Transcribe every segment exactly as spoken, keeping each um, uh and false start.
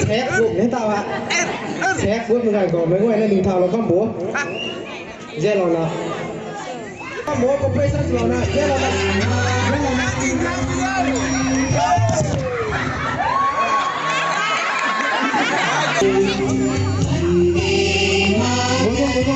Sek group ni ta ha. Sek group ni kai ko mei guay na ning thau lou kam bo. Zelo na. Kam bo ko pressure lou na. Zelo na. Zelo na. Bo bo bo.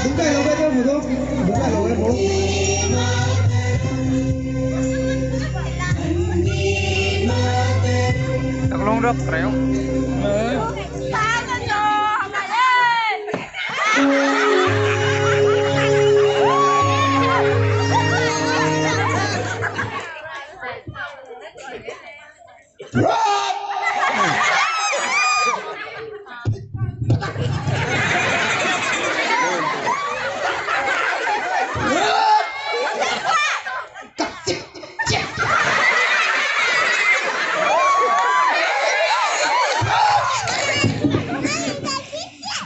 Bungkai lou e bro, bungkai lou e bro. Taklong rap rayong.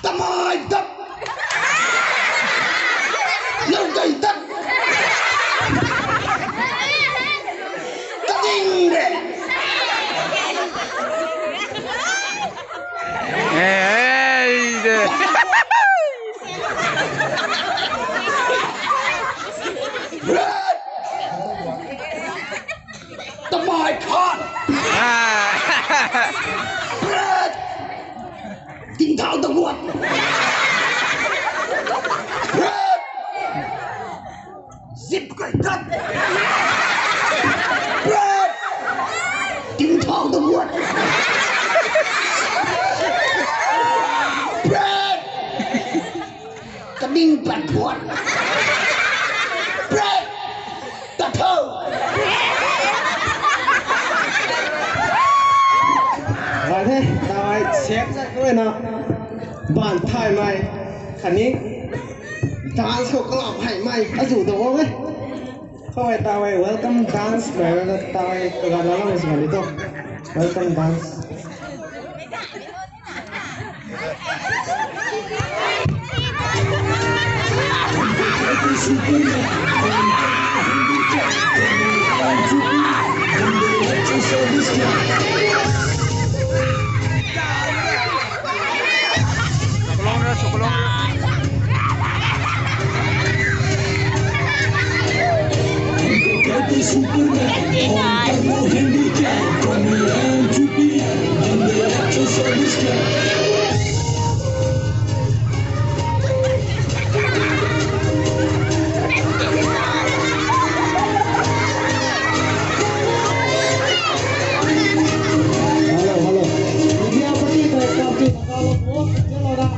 Tamai dap. Lou dai dap. Kading de. Hey, de. Tamai khan. Tingthau ta guat. Zip kai dat. Tingthau ta guat. Kading pat phuat. Prek. Tat tho. Hai the, tawai sek zat kau na. Ban thaymei. Khatni dance khou kalap haymei. Azu ta o e. Khou e tawai welcome dance. Mei tawai gana lang sw ni to. Welcome dance. Hello, hello. Media party ko kapti lagalo po. Chalo na.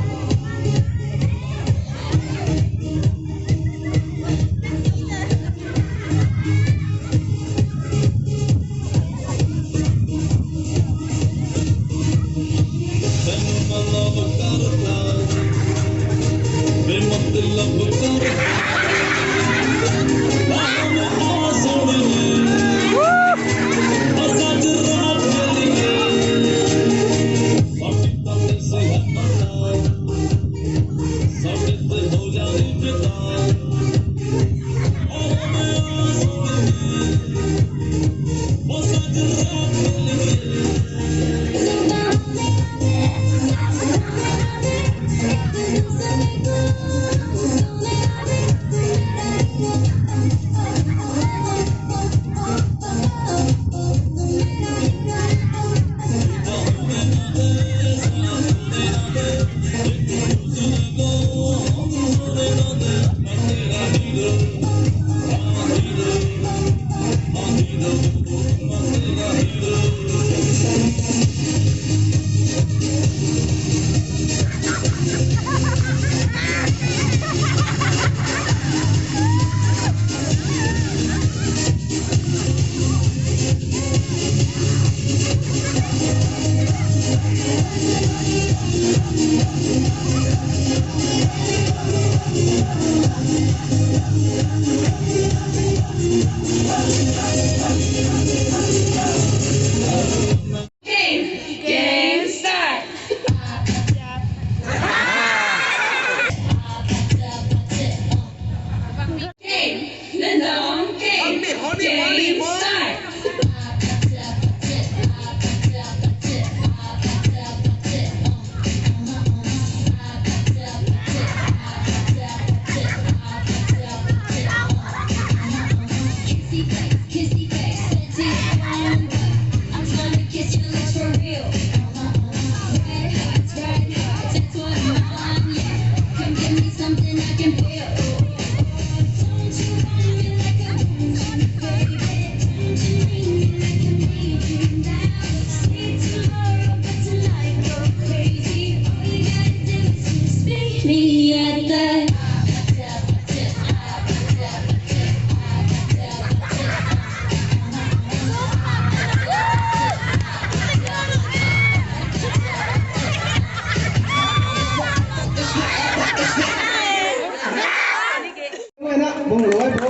Mana, bung luai bro.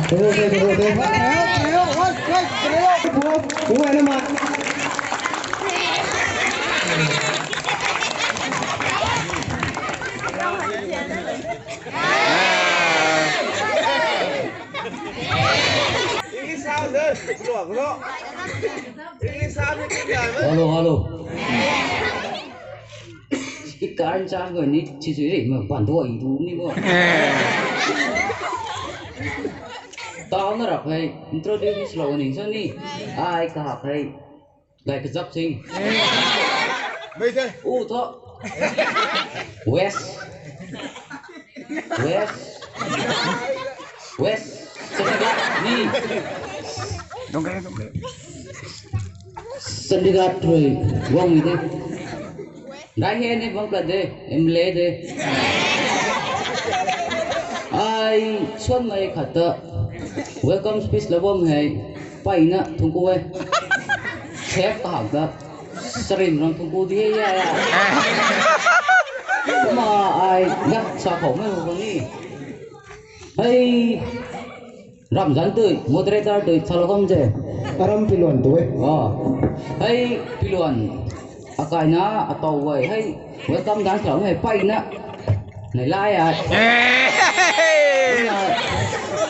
Bro, bro, bro, bro. Bro, bung mana ma. Hello, hello. Ki karan chan ko ni chi chi ri ma pan do i du ni bo. Tau na rap hei introduce lo ni so ni. Ai ka hak hei. Lai ka zap sing. U tho. West. West. West. Chandigarh ni. Chandigarh thrui guang mi de. Dai he ni bam ka de, M L A de. Ai suan mai khat ta welcome speech la bam hei paina thungku e. Sep kahak ta sarin ram thungku di he ya ya. Kuma ai yak sa khou mai ho ni. Hei, ramzan tui, moderator tui, salo kam je. Aram piluan tui. Oh. Hei, piluan. Akaina, atau wai, hei, welcome dance lam hei, paina. Nei lai ai.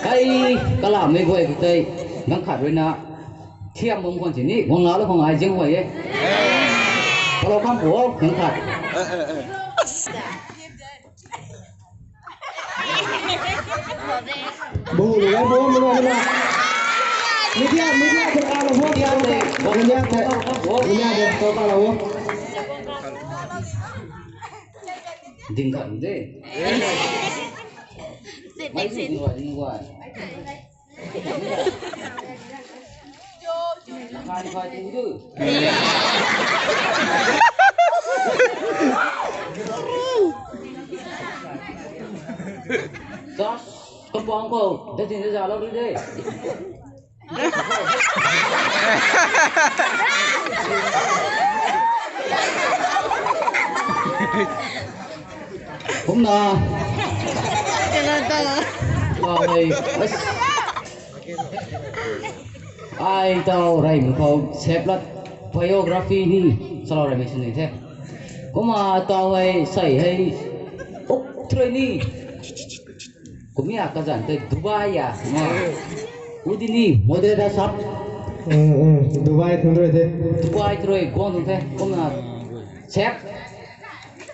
Hei, kalam mei guay kutai, nang khat rui na. Thiam bam kwan sini, guang la lo khang ai jeng huai e. Salo kam po, nang khat. Bung lu, bung lu, bung lu. Media, media, tu kalau ho, media, tu kalau ho, media, tu kalau ho. Ding khat de. Mai ding huai, ding huai. Hai, hai, ding du. Josh, kampang ko, da ding da za lo de. Kumna. Ai, ai tau rei mkhou seplat biography ni salou rei mei sini the. Kumna tau hei sei hei uk thrui ni. Kumia kazan tei Dubai ya. Ma. Udi ni moderator sap. Hmm, hmm. Dubai thun rui the. Dubai thrui guang thun the. Kumna sep.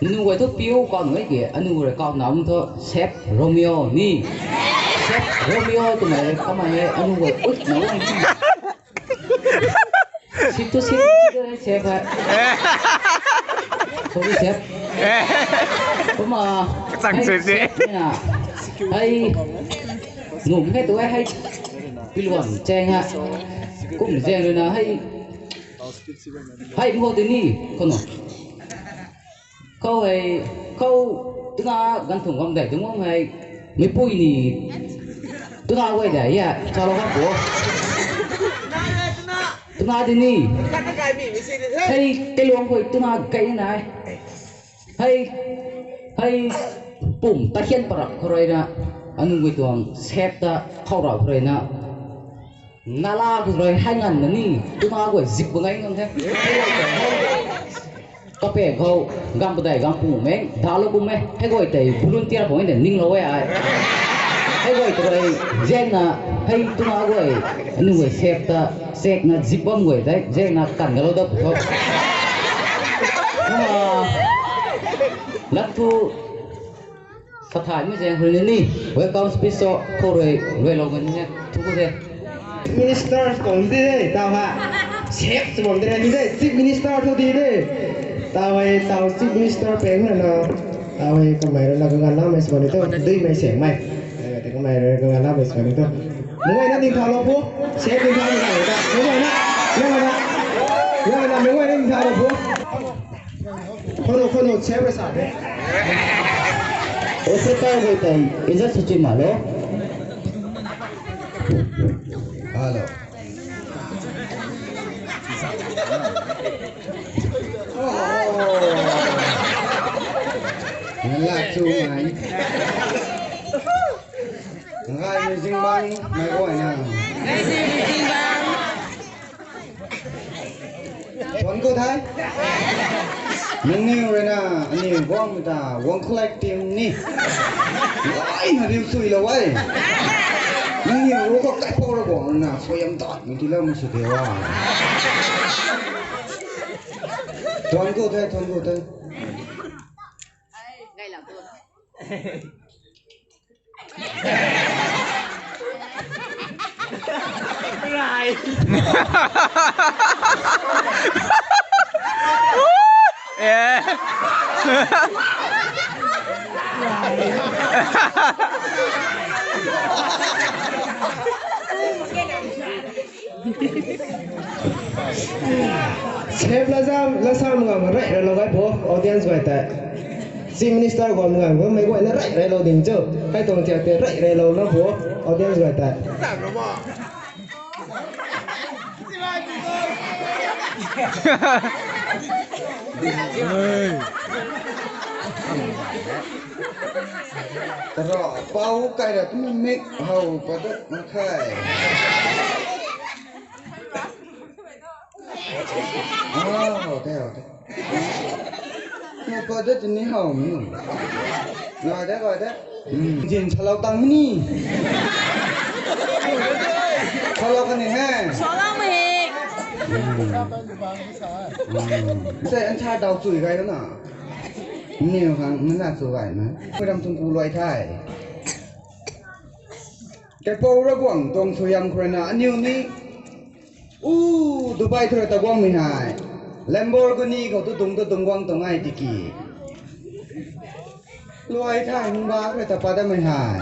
Nunu wai thu piu kau nui ke, anu rui kau nam thu Sep Romeo ni. Sep Romeo tu mai kamai he, anu wai ui na wai. Sit tu sit tu sit tu sep hai. Sorry sep. Kumna. Chang hai sui sui. Sep ni na. Hai. Num he tu hai. Piluan cheng ha. Kum cheng rui na hai. Hai mo tu ni kono. Khou hei, khou tuna ganv thung bam dei, tungc bam hei, meipui ni tuna guay dei, ya, salou kha po. Tuna di ni. Hei, kailuang guay tuna gay nai. Hei, hei, pum ta hian parap khou rui na, anu guay tuang sep ta khou rau khou rui na. Nala khou rui hei nganv na ni, tuna guay zik bang ai ngam the. Kapek khou, gam padai gam pu meng, dalo kum e, hei guay tei volunteer khou e na ninglou e ai. Hei guay tei zeng na, hei tuna guay, anu guay sep ta, sek na zik bam guay tei, zeng na kan galo da pu khou. Kumna, lat thu, Kathai mi zeng rui ni, welcome speech so, khou rui, rui lou gan ni, thu ku the. Minister kong di de, tau ha. Sep sumam di de, di de, Chief Minister thu di de. Tau hei, tau Chief Minister peng na na. Tau hei, kamei rui na kagan lam hei sumam di tu, dui mei seng mei. Tau hei, kamei rui kagan lam hei sumam di tu. Mungay na ding thau lou pu, sep ding thau lou ta. Mungay na, mungay na. Wala mei wai ring thara bo. Kono kono chep sa de. Ose tai wai tai ijat suchi malo. Hello. Nala chu mai. Ngai mi jing bang mai oi na. Ngai si mi jing bang. Tuan ko thai. Nangniw rui na, aniw guang ta, guang khalek tim ni. Lai na riu sui lo wai. Nangniw ru ko kai pau ra guang na, so yam ta, mi ti lo mi su te wa. Tuan ko thai, tuan ko thai. Rai. Eh. Sep la zam, la sam ngam rai rai lo gai bo, audience gai ta. Chief Minister guang ngam bo, mei guay na rai rai lo ding cho. Kai tuang tiak te rai rai lo na bo, audience gai ta. Tara pau kai ra tu mik hau pa dat na khai. Ah, hau te, hau te. Ni pa dat ni hau mi. Ngai de, ngai de. Hmm, jin salou tang ni. Salou kani he. Salou mei he. Hmm. Sai an cha dau chui gai na. Ni hang na na chu gai na. Pui ram tung ku loi thai. Kaipou Ravguangc tuang suaihiam khou rui na aniu ni, u, Dubai thu rui ta guangmei hei, Lamborghini khou tu dung tu dung guang tuang ai tiki. Luai thai hung ba khou rui ta pat damei hei.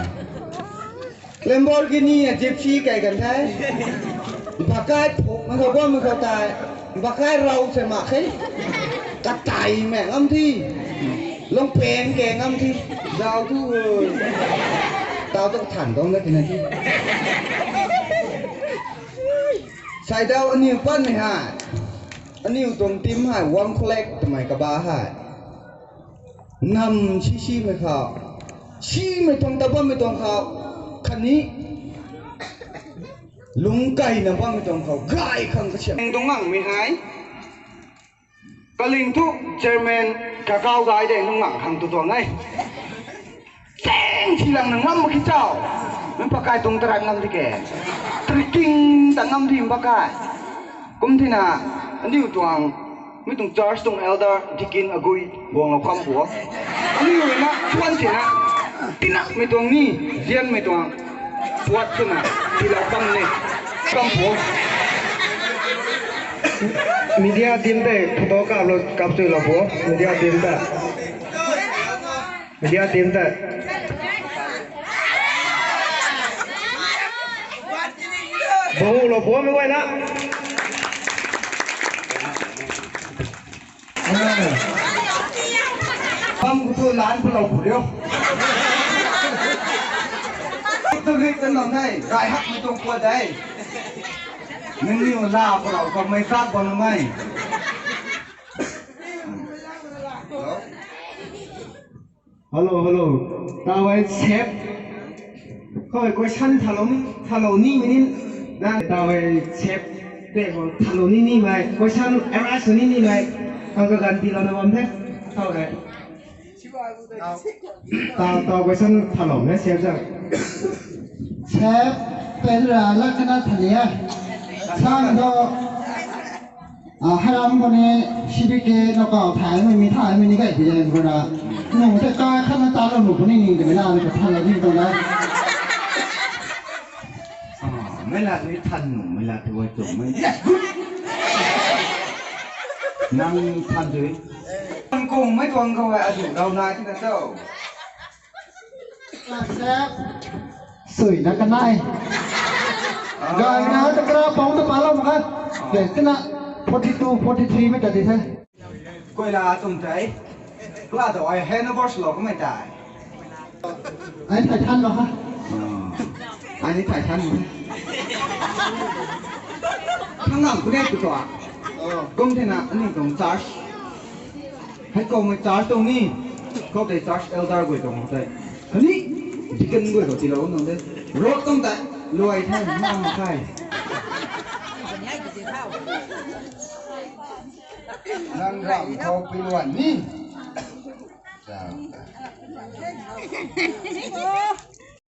Lamborghini a Gypsy kai kan the. Bakai phuk mei khou guangmei khou tei. Bakai rau se mak khe. Katai mei ngam thi. Lungpeng ke ngam thi. Zau thu. Tau tu than tuang na tina thi. Saidau aniu patmei hei. Aniu tuang team hei, Wang Kholek twmei kaba hei. Nam si simei khou. Simei tuang ta bammei tuang khou. Khatni. Lungc kaina bammei tuang khou. Gay khang kasiam. Dung ngangmei hei. Kaling thu chairman kakau gay de nung ngang khang tu tuang e. Cheng si lang na ngam mak ki chau. Nang pakai tuang taran ngam di ke. Triking ta ngam di pakai. Kum thina, aniu tuang, mi tuang church tuang elder, deacon, agui, guang lou kham pu. Aniu na, chuan thina, tina, mi tuang ni, zian mi tuang. Puat swna, tilou kam ni. Kam pu. Media team tei photo kap lou, kap chui lou pu. Media team ta. Media team ta. Bang lou pu mi wai na. Pam ku tu lan palou pu rio. Tu rik kan nai, rai hak mi tuang pua dai. Nangniw la palou ka mei kak bam na mei. Hello, hello. Tawei sep. Koi question thalou ni, thalou ni minin. Na tawei sep. Te ko thalou ni ni mai. Question arise ni ni mai. Kang ka ganti lou na bam the. Tawei. Tau, tau question thalou ne sep zang. Sep, pedra la kana thalia. Sang do. Ah, haram ko ni C B K na kau thai mi, mi thai mi ni kai ti ko na. Nung te kai khat na ta lo nu ko ni ni de na ni ka thalou ni ko na. Ah, mei la tui than nu, mei la tui wai tu mei. Yes, good. Nang than tui. Than kung mei tuang khou ai adu dau na ti na tau. Sui na kanai. Gai na ta kra pau ta pa lo ma ka. Ke tina. Forty two, forty three mei ta di the. Koila tum tei. Kula to ai hand over lo kumei tei. Ai thai than lo ha. Ai ni thai than lo. Thang lang kune tu to. Kum thena ani tuang church. Hei kou mei church tuang ni. Kou tei church elder gui tuang tei. Kani deacon gui kou tilou nang de. Road tuang tei. Luai thai ma ma khai. Nang ram khou pui luan ni. Chau.